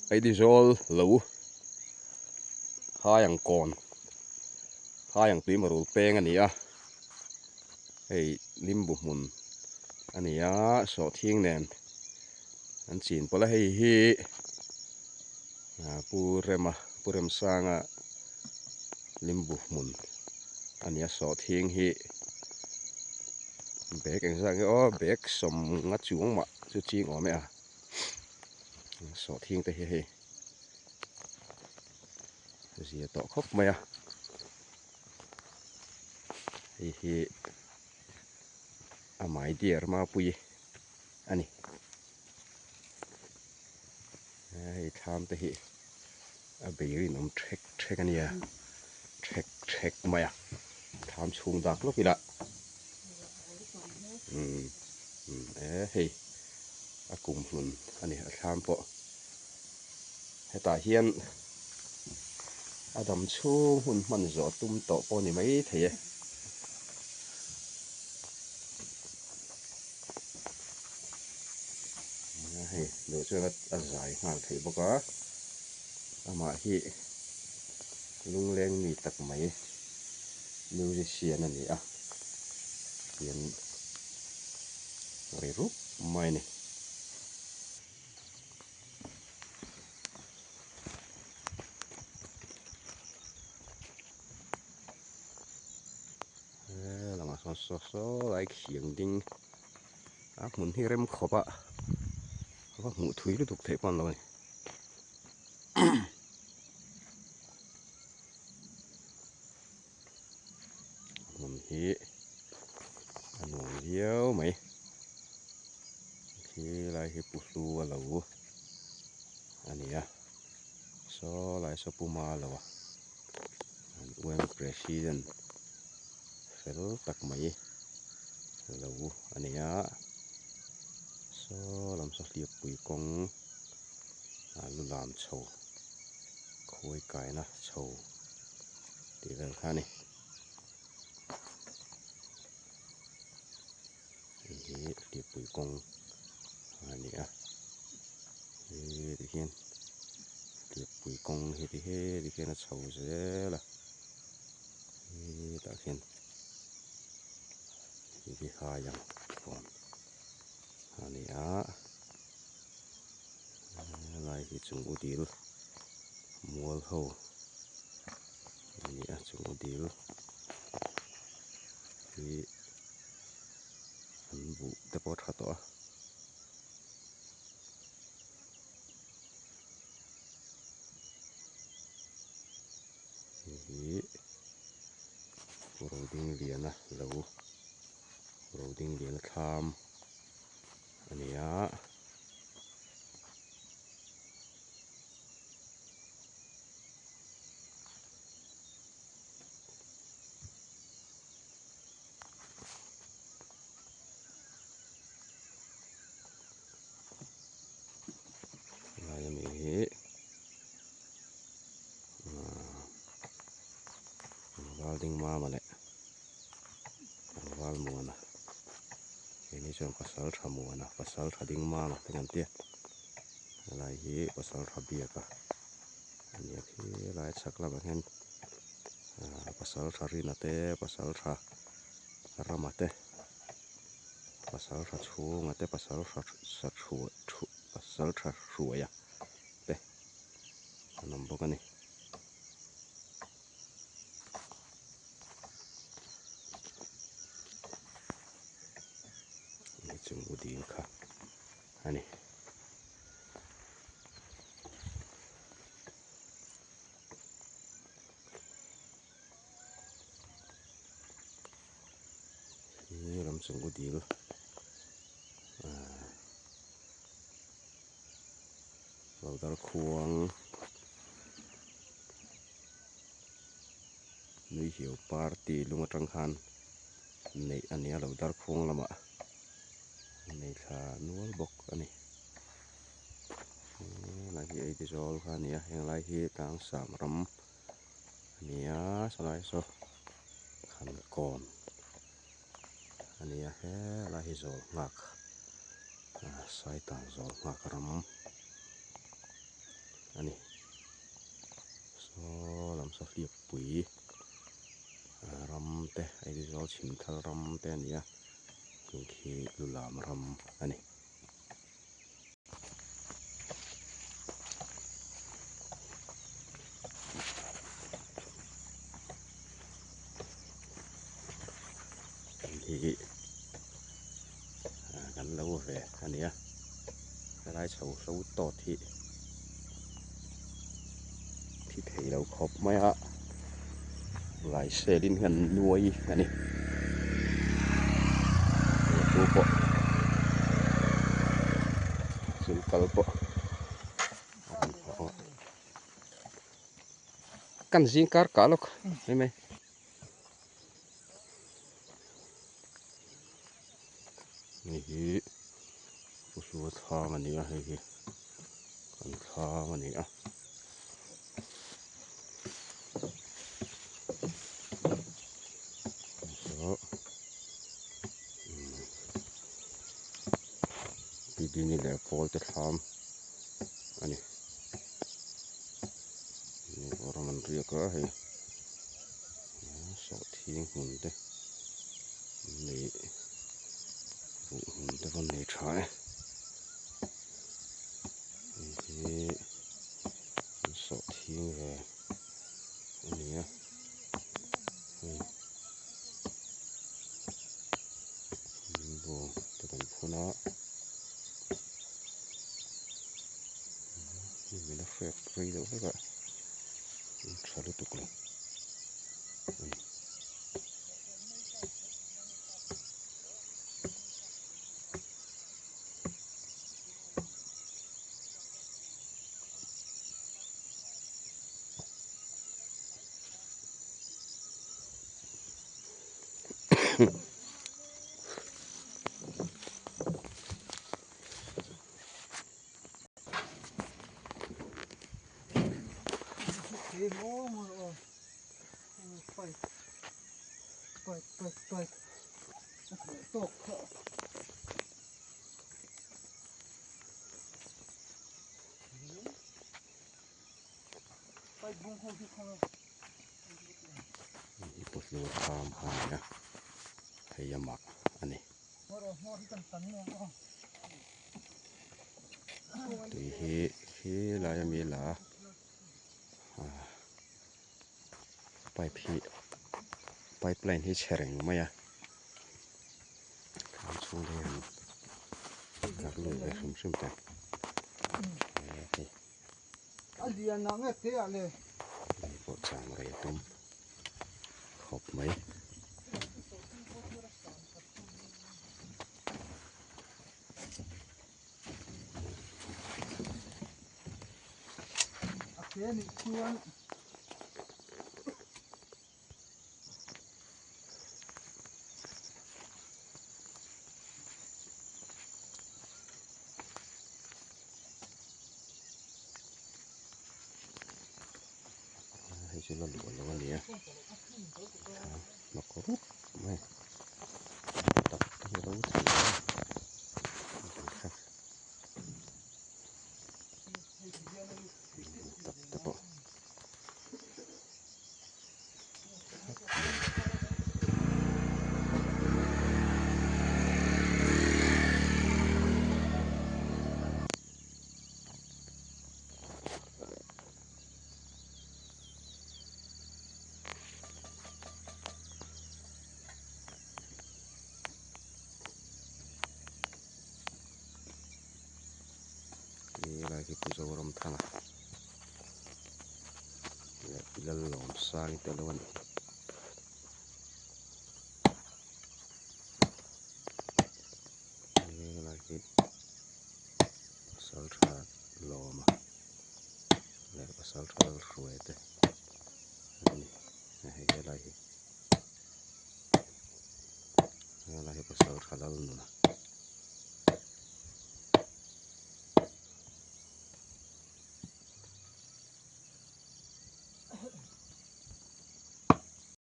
Aidizawl lo hai ang kawn hai ang tui marul peng a ni a hei limbu hmun a ni a sawhthing nen an chin pawlh a hei hi pu Rema pu Remsanga limbu hmun a ni a sawhthing hi bag engzah nge aw bag sawmnga chuang mah chu ching awm e a. Sawhthing te hi hei zia tawh khawp mai a hei hi a mai diar mapui a ni hei thlam te hi a bei rinawm thek thek a nia thek thek mai a thlam chhung dak lawk ila umm umm e hei a kum hlun a ni a thlam pawh hetah hian a dam chhung hun hman zawh tum tawh pawh a ni maithei e. Hei duh chuan a zai nghal thei bawk a amah hi lungleng mi tak mai musician a ni a hian ri rup mai a ni. He lamah sawn saw saw lai khiang ding a hmun hi rem khawp a va hmuh thui lutuk theih pawh an lo a ni. Hmun hi a nuam viau mai khi lai hi pu hlu a lo a ni a saw lai saw puma a lo a. An UM President fel tak mai lo a ni a, saw lam saw hliappui kawng a lu lam chho khawi kaina chho tih vel kha a ni. Hei hi hliappui kawng a ni a heti hian hliappui kawng heti heti hian a chho zel a hetah hian hei hi hai ang kawn a ni a helai hi chung u dil mual ho a ni a chung u dil hi. An buh te pawh a tha tawh a. Hei hi Rodingliana lo Rodingliana thlam a ni a. Lai ami hi tlangval ding mama leh tlangval muana keini chuan pasal tha muana pasal tha ding mama te kan tia helai hi pasal tha biaka a ni a khilai chhak lamah hian. Pasal tha rina te pasal tha rama te pasal tha chhunga te pasal tha sa thu thu pasal tha hruaia te an awm bawk a ni. Hei chung u dil kha a ni. Hi ram chung u dil ahh lo dar khuang nui hiau party lung atang khan neih a ni a lo dar khuang lamah nei thla nual bawk a ni. Helai hi Aizawl kha a ni a heng lai hi tlangsam ram a ni a sawlai saw Khankawn a ni a helai hi zawl nghak Saitan zawl nghak ram. Lengpui ram te Aizawl chhim thal ram te a ni a heng khi lulam ram a ni. Hei hi kan lo ve a ni a helai chho hlo tawt hi thi thei lo khawp mai a lai selin hian nuai a ni chu pawh thil kal pawh kan zing kar kah lawk mai mai. Hei hi Puhlua thlam a ni a hei hi kan thlam a ni a. Pidini leh pawl te thlam a ni. Ram an riak a hei. Sawhthing hmun te nei buh hmun te pawh nei tha e hei hi an sawhthing ve a ni a hei bawng te kan phun a hei min a hrek rei deuh hlek a. Tha lutuk lo a ni. Pawhlur kham kha a ni a hei a mah a ni. Tui hi khilai ami la a pipe hi pipe line hi chhe reng mai a a chhung te hian kar lut ve hrim hrim teh hei hei pawh chang rei a tum khawp mai. Hei chu la luah lo a ni a hnawk rup mai tak te hi a lo thei a tak te pawh. Helai hi Pu Zoramthanga leh Pi Lallawmsangi te lo a ni. Helai hi pasal tha lawma leh pasal tha lalhruaia te an ni hei helai hi helai hi pasal tha lalnuna.